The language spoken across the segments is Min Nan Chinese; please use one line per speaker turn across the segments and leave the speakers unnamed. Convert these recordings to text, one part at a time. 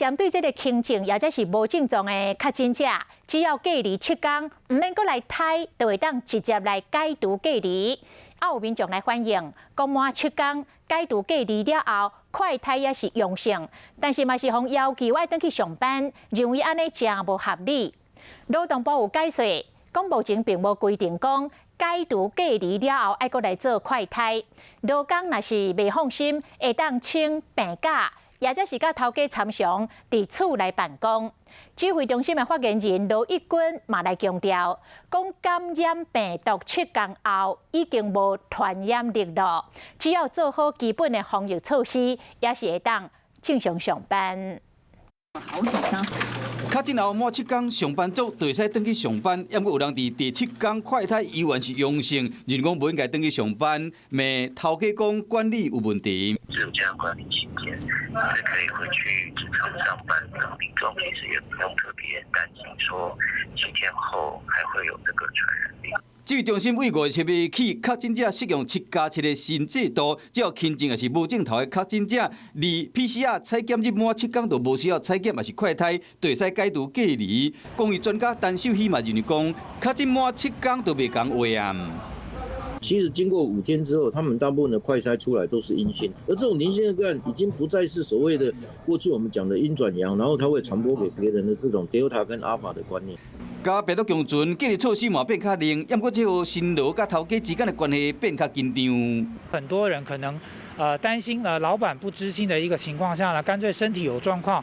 針對這个輕症抑者是無症狀的確診者，只要隔離7天，毋免閣來篩，就會當直接來解除隔離。啊，有民眾來反映，講滿七天解除隔離了後，快篩也是陽性，但是嘛是予要求愛轉去上班，認為按呢誠無合理。勞動部有解釋，講目前並無規定講解除隔離了後愛閣來做快篩。勞工若是袂放心，會當請病假，抑者是佮頭家參詳佇厝內辦公。指揮中心的發言人羅一鈞嘛來強調，講感染病毒七天後已經無傳染力囉，只要做好基本的防疫措施，也是會當正常上班。
好緊張。
確診後滿七天，上班族就會使轉去上班。毋過有人佇第七天快篩依然是陽性，認為講無應該轉去上班，罵頭家講管理有問題。
只有這樣管理期間，是可以回去職場上班的民眾，其實也不用特別擔心說7天後還會有這個傳染病。
指揮中心為5月7日起，確診者適用7加7的新制度，只要輕症抑是無症頭的確診者，佇 PCR 採檢日滿七天就無需要採檢，抑是快篩，就會使解除隔離。公衛專家陳秀熙嘛認為講，確診滿七天就袂仝話啊。
其實經過5天之後，他們大部分的快篩出來都是陰性，而這種零星的個案已經不再是所謂的過去我們講的陰轉陽，然後它會傳播給別人的這種 Delta 跟 Alpha 的觀念。
佮病毒共存，隔離措施嘛變較硬，毋過這予辛勞佮頭家之間的關係變較緊張。
很多人可能擔心老闆不知情的一個情況下呢，乾脆身體有狀況，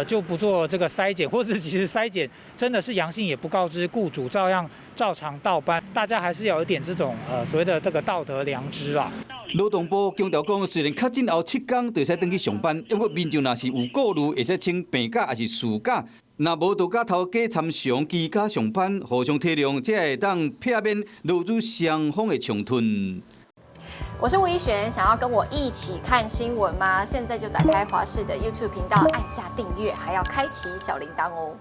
就不做這個篩檢，或者其實篩檢真的是陽性，也不告知雇主，照樣照常到班。大家還是有一點這種所謂的這個道德良知啦。
勞動部強調講，雖然確診後七天就會使轉去上班，毋過民眾若是有顧慮，會使請病假抑是事假。若無就佮頭家參詳居家上班，互相體諒，才會當避免勞資雙方的衝突。
我是吳怡璇，想要跟我一起看新聞嗎？現在就打開華視的 YouTube 頻道，按下訂閱，還要開啟小鈴鐺哦。